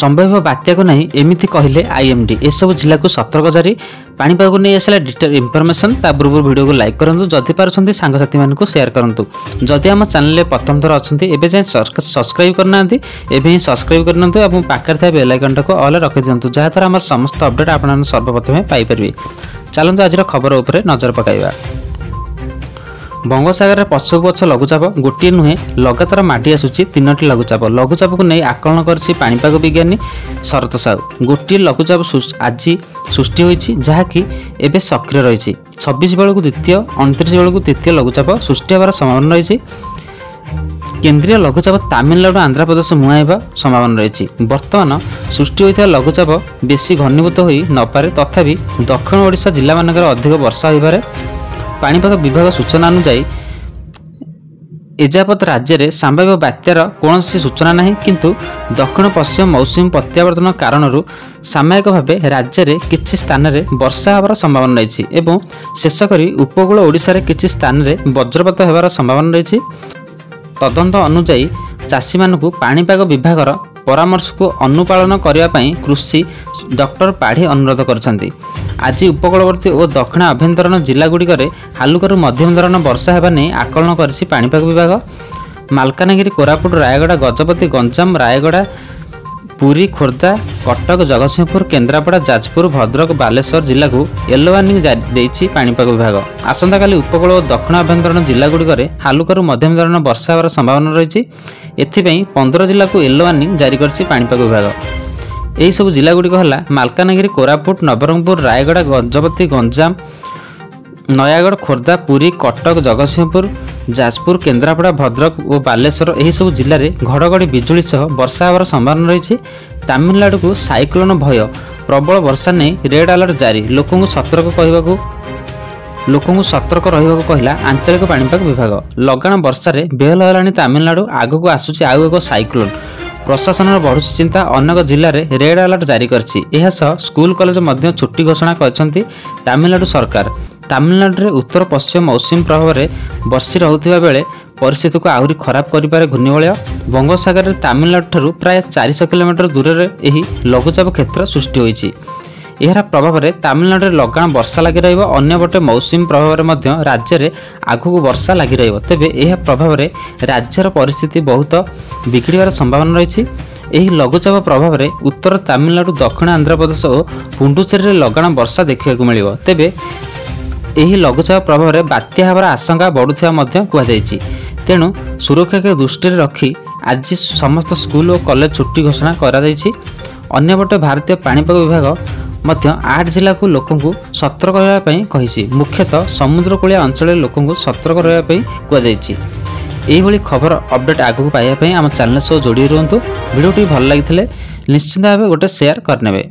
ସମ୍ଭାବ୍ୟ ବାତ୍ୟାକୁ ନେଇ ଏମିତି କହିଲେ ଆଇଏମ୍ଡି। ଏସବୁ ଜିଲ୍ଲାକୁ ସତର୍କ ଜାରି। ପାଣିପାଗକୁ ନେଇ ଆସିଲା ଡିଟେଲ ଇନଫର୍ମେସନ୍। ତା ପୂର୍ବରୁ ଭିଡ଼ିଓକୁ ଲାଇକ୍ କରନ୍ତୁ, ଯଦି ପାରୁଛନ୍ତି ସାଙ୍ଗସାଥିମାନଙ୍କୁ ସେୟାର କରନ୍ତୁ। ଯଦି ଆମ ଚ୍ୟାନେଲରେ ପ୍ରଥମ ଥର ଅଛନ୍ତି, ଏବେ ଯାଏଁ ସବସ୍କ୍ରାଇବ୍ କରିନାହାନ୍ତି, ଏବେ ହିଁ ସବସ୍କ୍ରାଇବ୍ କରିନିଅନ୍ତୁ ଏବଂ ପାଖରେ ଥିବା ବେଲ୍ ଆଇକନ୍ଟାକୁ ଅଲ୍ ରଖିଦିଅନ୍ତୁ, ଯାହାଦ୍ୱାରା ଆମର ସମସ୍ତ ଅପଡେଟ୍ ଆପଣମାନେ ସର୍ବପ୍ରଥମେ ପାଇପାରିବେ। ଚାଲନ୍ତୁ ଆଜିର ଖବର ଉପରେ ନଜର ପକାଇବା। ବଙ୍ଗୋପସାଗରରେ ପଛକୁ ପଛ ଲଘୁଚାପ, ଗୋଟିଏ ନୁହେଁ ଲଗାତାର ମାଡ଼ି ଆସୁଛି ତିନୋଟି ଲଘୁଚାପ। ଲଘୁଚାପକୁ ନେଇ ଆକଳନ କରିଛି ପାଣିପାଗ ବିଜ୍ଞାନୀ ଶରତ ସାହୁ। ଗୋଟିଏ ଲଘୁଚାପ ଆଜି ସୃଷ୍ଟି ହୋଇଛି, ଯାହାକି ଏବେ ସକ୍ରିୟ ରହିଛି। 26 ବେଳକୁ ଦ୍ୱିତୀୟ, 29 ବେଳକୁ ତୃତୀୟ ଲଘୁଚାପ ସୃଷ୍ଟି ହେବାର ସମ୍ଭାବନା ରହିଛି। କେନ୍ଦ୍ରୀୟ ଲଘୁଚାପ ତାମିଲନାଡୁ ଆନ୍ଧ୍ରପ୍ରଦେଶ ମୁହାଁଇବା ସମ୍ଭାବନା ରହିଛି। ବର୍ତ୍ତମାନ ସୃଷ୍ଟି ହୋଇଥିବା ଲଘୁଚାପ ବେଶୀ ଘନୀଭୂତ ହୋଇ ନପାରେ, ତଥାପି ଦକ୍ଷିଣ ଓଡ଼ିଶା ଜିଲ୍ଲାମାନଙ୍କରେ ଅଧିକ ବର୍ଷା ହୋଇପାରେ। ପାଣିପାଗ ବିଭାଗ ସୂଚନା ଅନୁଯାୟୀ ଏଯାବତ୍ ରାଜ୍ୟରେ ସମ୍ଭାବ୍ୟ ବାତ୍ୟାର କୌଣସି ସୂଚନା ନାହିଁ, କିନ୍ତୁ ଦକ୍ଷିଣ ପଶ୍ଚିମ ମୌସୁମୀ ପ୍ରତ୍ୟାବର୍ତ୍ତନ କାରଣରୁ ସାମୟିକ ଭାବେ ରାଜ୍ୟରେ କିଛି ସ୍ଥାନରେ ବର୍ଷା ହେବାର ସମ୍ଭାବନା ରହିଛି ଏବଂ ଶେଷ କରି ଉପକୂଳ ଓଡ଼ିଶାରେ କିଛି ସ୍ଥାନରେ ବଜ୍ରପାତ ହେବାର ସମ୍ଭାବନା ରହିଛି। ତଦନ୍ତ ଅନୁଯାୟୀ ଚାଷୀମାନଙ୍କୁ ପାଣିପାଗ ବିଭାଗର ପରାମର୍ଶକୁ ଅନୁପାଳନ କରିବା ପାଇଁ କୃଷି ଡକ୍ଟର ପାଢ଼ୀ ଅନୁରୋଧ କରିଛନ୍ତି। ଆଜି ଉପକୂଳବର୍ତ୍ତୀ ଓ ଦକ୍ଷିଣ ଆଭ୍ୟନ୍ତରୀଣ ଜିଲ୍ଲାଗୁଡ଼ିକରେ ହାଲୁକାରୁ ମଧ୍ୟମ ଧରଣର ବର୍ଷା ହେବା ନେଇ ଆକଳନ କରିଛି ପାଣିପାଗ ବିଭାଗ। ମାଲକାନଗିରି, କୋରାପୁଟ, ରାୟଗଡ଼ା, ଗଜପତି, ଗଞ୍ଜାମ, ରାୟଗଡ଼ା, ପୁରୀ, ଖୋର୍ଦ୍ଧା, କଟକ, ଜଗତସିଂହପୁର, କେନ୍ଦ୍ରାପଡ଼ା, ଯାଜପୁର, ଭଦ୍ରକ, ବାଲେଶ୍ୱର ଜିଲ୍ଲାକୁ ୟେଲୋ ୱାର୍ଣ୍ଣିଂ ଜାରି ଦେଇଛି ପାଣିପାଗ ବିଭାଗ। ଆସନ୍ତାକାଲି ଉପକୂଳ ଓ ଦକ୍ଷିଣ ଆଭ୍ୟନ୍ତରୀଣ ଜିଲ୍ଲାଗୁଡ଼ିକରେ ହାଲୁକାରୁ ମଧ୍ୟମ ଧରଣର ବର୍ଷା ହେବାର ସମ୍ଭାବନା ରହିଛି। ଏଥିପାଇଁ 15 ଜିଲ୍ଲାକୁ ୟେଲୋ ୱାର୍ଣ୍ଣିଂ ଜାରି କରିଛି ପାଣିପାଗ ବିଭାଗ। ଏହିସବୁ ଜିଲ୍ଲାଗୁଡ଼ିକ ହେଲା ମାଲକାନଗିରି, କୋରାପୁଟ, ନବରଙ୍ଗପୁର, ରାୟଗଡ଼ା, ଗଜପତି, ଗଞ୍ଜାମ, ନୟାଗଡ଼, ଖୋର୍ଦ୍ଧା, ପୁରୀ, କଟକ, ଜଗତସିଂହପୁର, ଯାଜପୁର, କେନ୍ଦ୍ରାପଡ଼ା, ଭଦ୍ରକ ଓ ବାଲେଶ୍ୱର। ଏହିସବୁ ଜିଲ୍ଲାରେ ଘଡ଼ଘଡ଼ି ବିଜୁଳି ସହ ବର୍ଷା ହେବାର ସମ୍ଭାବନା ରହିଛି। ତାମିଲନାଡୁକୁ ସାଇକ୍ଲୋନ ଭୟ, ପ୍ରବଳ ବର୍ଷା ନେଇ ରେଡ୍ ଆଲର୍ଟ ଜାରି। ଲୋକଙ୍କୁ ସତର୍କ ରହିବାକୁ କହିଲା ଆଞ୍ଚଳିକ ପାଣିପାଗ ବିଭାଗ। ଲଗାଣ ବର୍ଷାରେ ବେହାଲ ହେଲାଣି ତାମିଲନାଡୁ। ଆଗକୁ ଆସୁଛି ଆଉ ଏକ ସାଇକ୍ଲୋନ। ପ୍ରଶାସନର ବଢ଼ୁଛି ଚିନ୍ତା, ଅନେକ ଜିଲ୍ଲାରେ ରେଡ୍ ଆଲର୍ଟ ଜାରି କରିଛି। ଏହାସହ ସ୍କୁଲ କଲେଜ ମଧ୍ୟ ଛୁଟି ଘୋଷଣା କରିଛନ୍ତି ତାମିଲନାଡୁ ସରକାର। ତାମିଲନାଡୁରେ ଉତ୍ତର ପଶ୍ଚିମ ମୌସୁମୀ ପ୍ରଭାବରେ ବର୍ଷି ରହୁଥିବା ବେଳେ ପରିସ୍ଥିତିକୁ ଆହୁରି ଖରାପ କରିପାରେ ଘୂର୍ଣ୍ଣିବଳୟ। ବଙ୍ଗୋପସାଗରରେ ତାମିଲନାଡୁଠାରୁ ପ୍ରାୟ 400 କିଲୋମିଟର ଦୂରରେ ଏହି ଲଘୁଚାପ କ୍ଷେତ୍ର ସୃଷ୍ଟି ହୋଇଛି। ଏହାର ପ୍ରଭାବରେ ତାମିଲନାଡୁରେ ଲଗାଣ ବର୍ଷା ଲାଗି ରହିବ। ଅନ୍ୟପଟେ ମୌସୁମୀ ପ୍ରଭାବରେ ମଧ୍ୟ ରାଜ୍ୟରେ ଆଗକୁ ବର୍ଷା ଲାଗି ରହିବ। ତେବେ ଏହା ପ୍ରଭାବରେ ରାଜ୍ୟର ପରିସ୍ଥିତି ବହୁତ ବିଗିଡ଼ିବାର ସମ୍ଭାବନା ରହିଛି। ଏହି ଲଘୁଚାପ ପ୍ରଭାବରେ ଉତ୍ତର ତାମିଲନାଡୁ, ଦକ୍ଷିଣ ଆନ୍ଧ୍ରପ୍ରଦେଶ ଓ ପୁଡୁଚେରୀରେ ଲଗାଣ ବର୍ଷା ଦେଖିବାକୁ ମିଳିବ। ତେବେ ଏହି ଲଘୁଚାପ ପ୍ରଭାବରେ ବାତ୍ୟା ହେବାର ଆଶଙ୍କା ବଢ଼ୁଥିବା ମଧ୍ୟ କୁହାଯାଇଛି। ତେଣୁ ସୁରକ୍ଷାକୁ ଦୃଷ୍ଟିରେ ରଖି ଆଜି ସମସ୍ତ ସ୍କୁଲ ଓ କଲେଜ ଛୁଟି ଘୋଷଣା କରାଯାଇଛି। ଅନ୍ୟପଟେ ଭାରତୀୟ ପାଣିପାଗ ବିଭାଗ ମଧ୍ୟ 8 ଜିଲ୍ଲାକୁ ଲୋକଙ୍କୁ ସତର୍କ ରହିବା ପାଇଁ କହିଛି। ମୁଖ୍ୟତଃ ସମୁଦ୍ରକୂଳିଆ ଅଞ୍ଚଳରେ ଲୋକଙ୍କୁ ସତର୍କ ରହିବା ପାଇଁ କୁହାଯାଇଛି। ଏଇଭଳି ଖବର ଅପଡେଟ୍ ଆଗକୁ ପାଇବା ପାଇଁ ଆମ ଚ୍ୟାନେଲ ସହ ଯୋଡ଼ି ରୁହନ୍ତୁ। ଭିଡ଼ିଓଟି ଭଲ ଲାଗିଥିଲେ ନିଶ୍ଚିତ ଭାବେ ଗୋଟେ ସେୟାର କରିନେବେ।